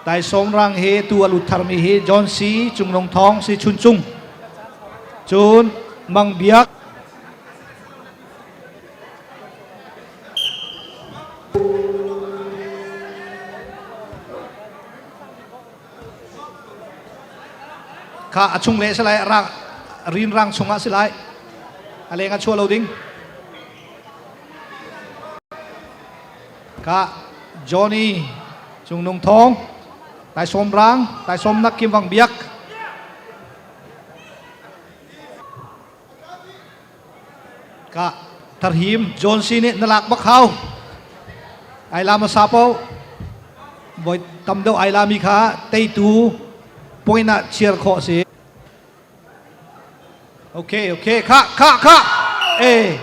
Taisawm rang hi tu a lut tharmi hi John C. Cungnung Thawng si Chuncung. Cun Mang Biak Kha a chung le si lai rang rin rang chungah si lai a leng a chuah lo ding. Ka Johnny Cungnung Thawng Taisawm Rang Taisawm Nak Kim Wang Biak Ka Tarhim John C nih na lak bak hau ai la hmasa po voi tam deuh ai la mi kha teitu point ah chiar khawh si. Okay, okay, kha, kha, kha. Eh.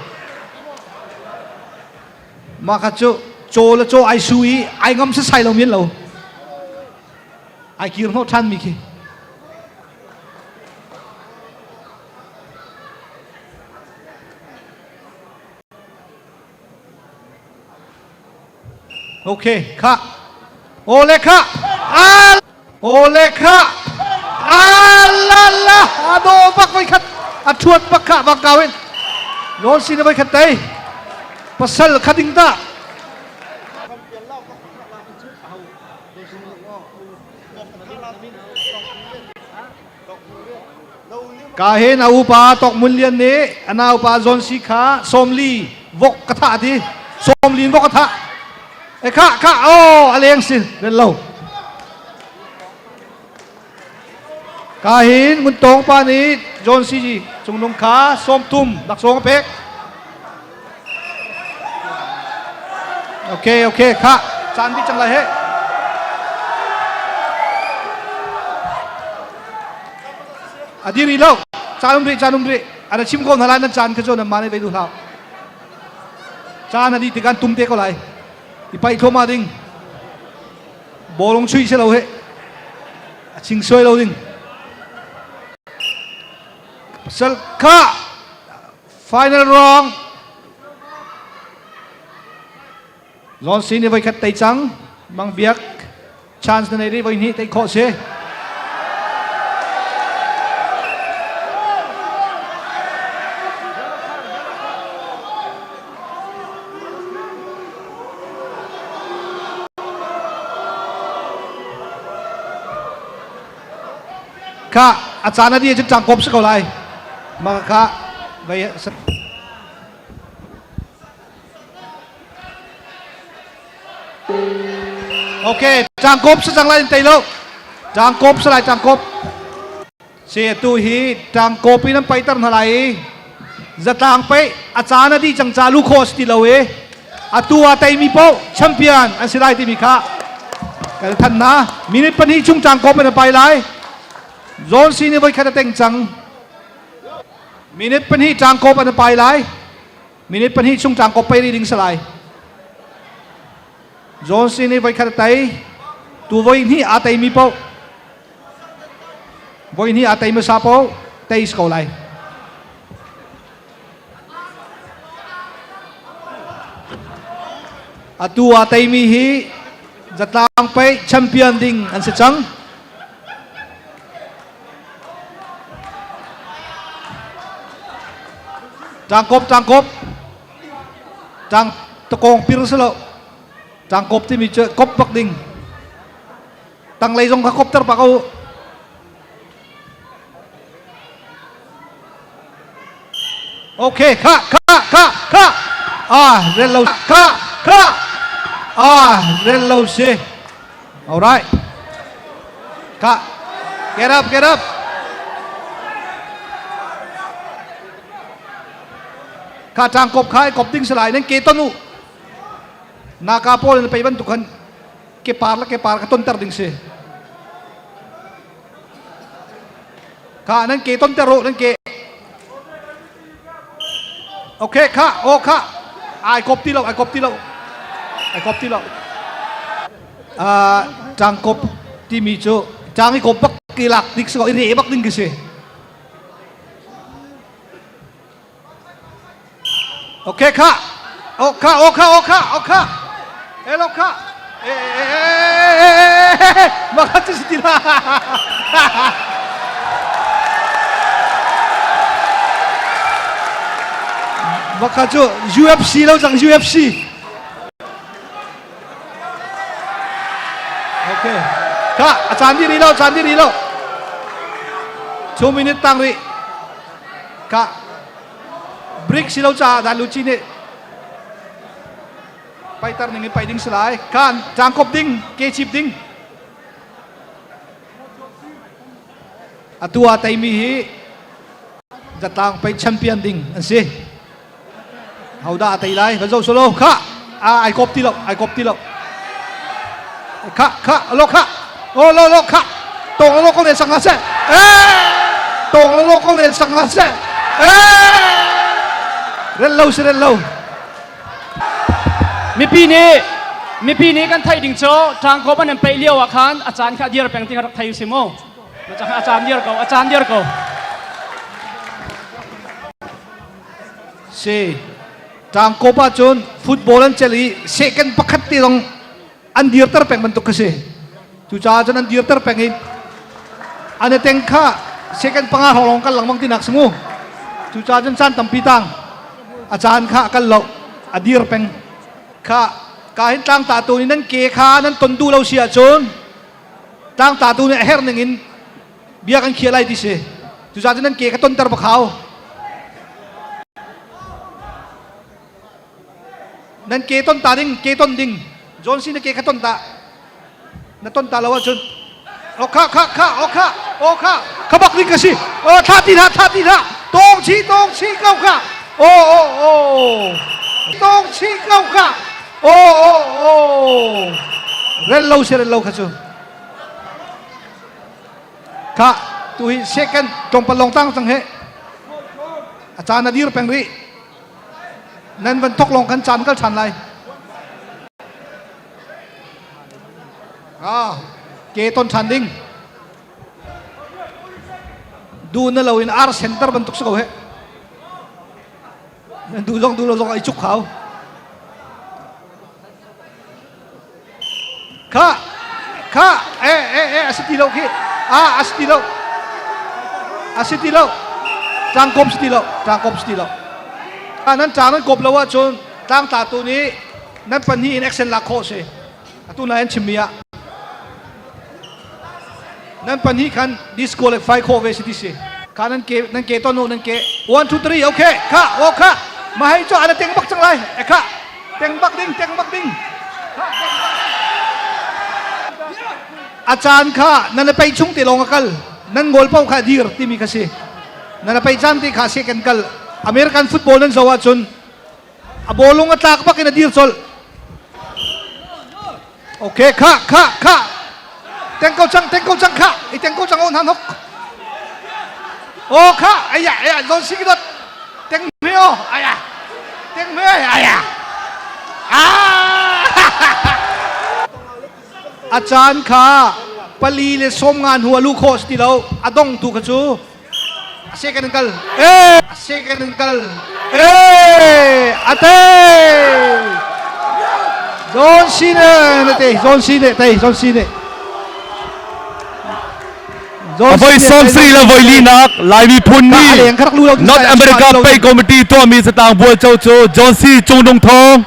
Mah kha cu caw le caw ai su i ai ngam sasai lo men lo. Ai kir hnawh ṭhan mi khi. Okay, kha. Ole kha. Al. Ole kha. Ala la. Ado bak voi khat. A thuat bak kha bak kawin. Non sin voi khat tei. Pasal khating ta. Ka hin a upa Tawk Mun Lian nih a naupa Zawn Si kha sawmli vok ka thah ti sawmli in vok a thah e kha kha oh a leng sin ren lo ka hin Ngun Tawng pa nih John Si Cungnung kha 30 laksawng a pek. Okay okay kha caan dih cang lai he. A dir rih lo caan um rih caan um rih ana chim ko hna lai nan caan kha cu nan mah nih vei duh hlah caan a dih tikah tum te ko lai i paih thluahmah ding bawlung chuih si lo he a ching suai lo ding pasal kha final round Lon si nih voikhat tei cang Mang Biak chance na nei rih voi hnih tei khawh si. Kha a caan a di cun ṭangkawp si ko lai. Mah kha vei Ok, ṭangkawp si cang lai in tei lo. Ṭangkawp si lai ṭangkawp. Si atu hi ṭangkawp in an paihter hna lai i zatlang paih a caan a dih cang ca lu khawh si ti lo i atu ah teimi paoh champion an si lai timi kha kan thanh hna. Minute 2 chung ṭangkawp in a pai lai. Zawn si nih voikhat a teng cang. Minute 2 ṭangkawp an pai lai. Minute 2 chung ṭangkawp pai rih ding si lai. John C nih voikhat a tei. Tu voi hnih aa teimi paoh voi hnih aa tei hmasa paoh tei si ko lai. Atu aa teimi hi zatlang paih champion ding an si cang. Ṭangkawp ṭangkawp ṭang takawng pir si lo ṭangkawp timi cu kop bak ding tanglei zong kha kop ter bak u. Okay, kha kha kha kha ah rel lo kha kha ah rel lo si. All right. Kha get up get up. Kha tang kop kha kop ding salai nan ke ton u. Naka pawl in pei bantuk khan ke par la ke par ka ton ter ding si. Kha nan ke ton ter u nan ke. Okay kha o kha ai kop ti lo ai kop ti lo ai kop ti lo. Tang kop timi cu tang i kop bak ki lak dik si ko i re bak ding ki si. Okay kha o kha o kha o kha o kha elo kha e e e e e e. Maka cu si ti la. Maka cu UFC lo cang UFC. Okay. Ka a caan di rih lo, caan di rih lo. 2 minute tang rih. Ka break si lo caah dan luci nih paiter ning in pai ding si lai. Kan tangkop ding, ke chip ding. Atu ah teimi hi zatlang pei champion ding an si. Hodah a tei lai? Van zoh solo. Kha! Ah, ai kop ti lo, ai kop ti lo. Kha, kha, lo kha. Oh, lo, lo, kha. Tong lo ko ne sang se. Eh! Tong lo ko ne sang se. Eh! Rel lo si rel lo. Mipi nih mipi nih kan theih ding cu ṭangkawp an in peih lio ah khan a caan kha a dir peng ti kha rak thei u si mu. A caan dir ko, a caan dir ko. Si. Ṭangkawp ahcun football an celh i second pakhat te zong an dirter peng bantuk kha si. Cucaah cun an dirter peng i an i teng kha second panga hrawng lawng kal lengmang tinak si mu. Cucaah cun caan tampi tang a caan kha a kal lo a dir peng kha ka hin tlangta tu nih nan ke kha nan ton duh lo si ahcun tlangta tu nih a herh ning in bia kan khiah lai ti si. Cucaah cun nan ke kha tonter bak hau. Nan ke ton ta ding, ke ton ding. John C na ke kha ton ta. Na ton ta lo ahcun o kha kha kha o kha o kha kha bak ding ka si. O thla ti hlah thla ti hlah. Tong chi tong chi ko kha. O o o. Tong chi ko kha. O o o. Rel lo si rel lo kha cu. Kha tu hi second tlawmpal lawng tang cang he. A caan a dir peng rih. Nan van thok lawng kan caan kal ṭhan lai. Ah, ke ton ṭhan ding. Du na lo in ar center bantuk si ko he. Du zong du lo zong ai cuk khau. Kha kha e e e a si ti lo khi. Ah, a si ti lo. A si ti lo. Tlangkawm si ti lo. Tlangkawm si ti lo. Ah, nan tlang nan kawp lo ahcun tlangtla tu nih nan pahnih in action lak khawh si. Atu na an chimmi ah. Nan pahnih khan disqualify khawh ve si ti si. Kha nan ke nan ke ton u nan ke 1 2 3 okay kha o kha ma hei cho ana teng bak chang lai e kha teng bak ding teng bak ding a caan kha nan pei chung te lawng a kal nan ngol pau kha dir timi kha si nan pei caan te kha second kal American football nan zo ahcun a bawlung a tlak bak in a dir colh okay kha kha kha teng ko cang teng ko cang kha i teng ko cang o nan hok o kha aya aya zon si dot teng me o aya teng me aya ah a caan kha pali le som ngan hu alu kho ti lo a dong tu kha cu Second kal. Eh, second kal. Eh, ate. John Cena na te, John Cena te, John Cena. Voi som sri le voi li nak Lai miphun nih North America Pay Committee tuahmi zatlang bual cho cu John C. Cung Nung Thawng.